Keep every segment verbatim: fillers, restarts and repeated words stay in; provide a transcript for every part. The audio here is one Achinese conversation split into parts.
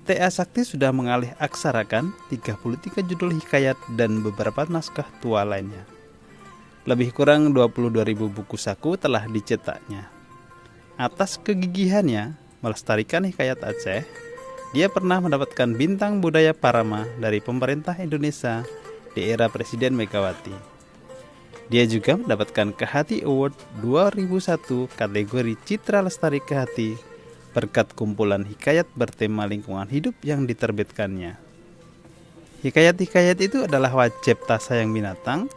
T A Sakti sudah mengalih aksarakan tiga puluh tiga judul hikayat dan beberapa naskah tua lainnya. Lebih kurang dua puluh dua ribu buku saku telah dicetaknya. Atas kegigihannya melestarikan hikayat Aceh, dia pernah mendapatkan Bintang Budaya Parama dari pemerintah Indonesia di era Presiden Megawati. Dia juga mendapatkan Kehati Award dua ribu satu kategori Citra Lestari Kehati berkat kumpulan hikayat bertema lingkungan hidup yang diterbitkannya. Hikayat-hikayat itu adalah wajéb tasayang binatang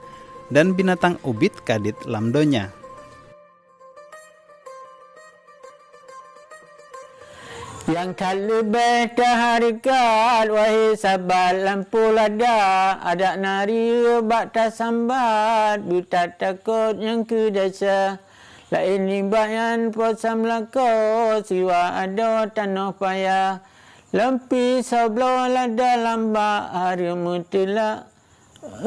dan binatang ubit ka dit lam donya. Nyang that leubeh tahareukat, wahé sabat lampôh lada, adak narieue bak tasambat, beutatakot nyang keu desya. Laén nibak nyan po samlakoe, siwa adoe tanoh paya. Lom pi soe bloe lada lam bak, hareuem meuteulak,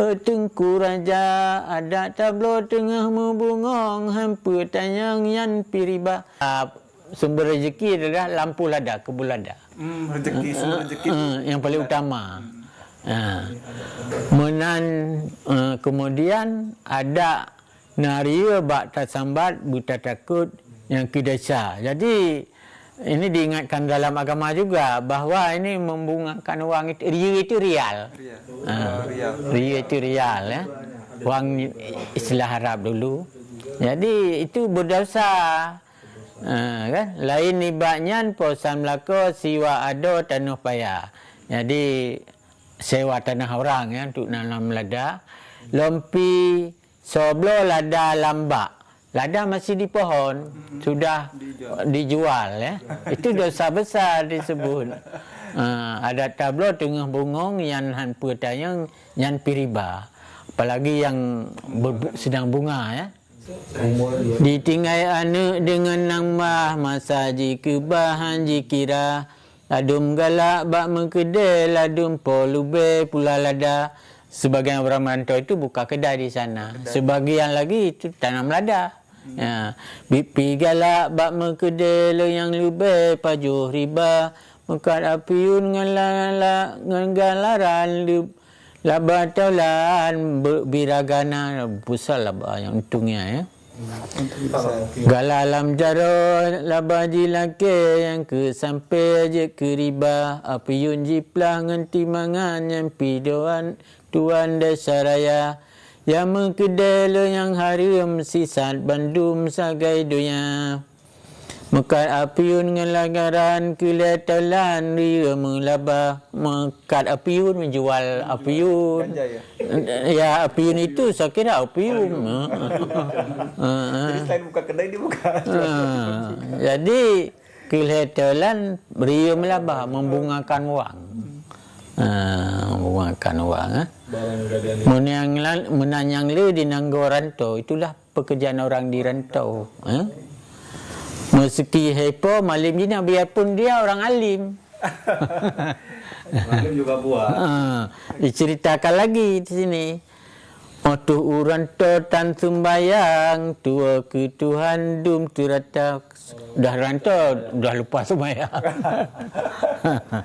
eh, Teungku Raja, adak tabloe teungoh meubungong, han peue tanyong nyan pi riba. Ah, sumber rezeki adalah lampôh lada, keubon lada. Hmm, rezeki, sumber rezeki. Eh, eh, yang paling utama. Hmm. Ah. Meunan, eh, kemudian adak narieue bak tasambat, beutatakot nyang keu desya. Jadi, ini diingatkan dalam agama juga bahwa ini membungakan wang itu, rieue itu rial. Rial. Ah, rial. Rieue itu rial, ya. Wang istilah Arab dulu. Jadi, itu berdosa. Ah, kan? Laén nibak nyan, po samlakoe, siwa adoe tanoh paya. Jadi, sewa tanah orang, ya, untuk nanam lada. Lom pi soe bloe lada lam bak. Lada masih di pohon, hmm, sudah dijual, dijual, ya. Itu dosa besar disebut. Ah, adak tabloe teungoh bungong, nyan han peue tanyong, nyan pi riba. Apalagi yang ber-, sedang bunga, ya. Ditinggai aneuk deungon nang mah, masa jikeubah han jikira. Ladum galak bak meukeudée, ladum po leubeh pula lada. Sebagian orang merantau itu buka kedai di sana. Kedai. Sebagian lagi itu tanam lada. Hmm. Ya. Biet pi galak bak meukeudée, le nyang leubeh pajoh riba. Meukat apiyun ngon la-, la-, ngon galaran leb-, laba taulan be-, biragana. Pusat laba nyang untungnya, ya. Gala lam jaroe laba jilakée, nyang keu sampé jeuet keu riba, apiyun jiplah ngon timangan nyang pi doan tuan desya raya. Ya meukeudée le nyang hareuem sisat bandum sagai donya. Meukat apiyun ngon lagaran keu lhée taulan rieue meulaba. Meukat apiyun, menjual apiyun. Ganja, ya? Ya, apiyun itu saya kira opium. Opium. Heeh. Jadi selain buka kedai, dia buka. Heeh. Jadi, keu lhée taulan rieue meulaba, membungakan wang. Ha, membungakan wang, eh. Meunang lan-, meunan nyang le di nanggroe rantau, itulah pekerjaan orang di rantau, eh. Meuseuki hei po malem jinak, biarpun dia orang alim. Alim juga buat. Ha, diceritakan lagi di sini. Oh, tuh ureuëng toh tan seumbayang, tuwoe keu Tuhan dum teurata. Dah rantau, dah lupa seumbayang.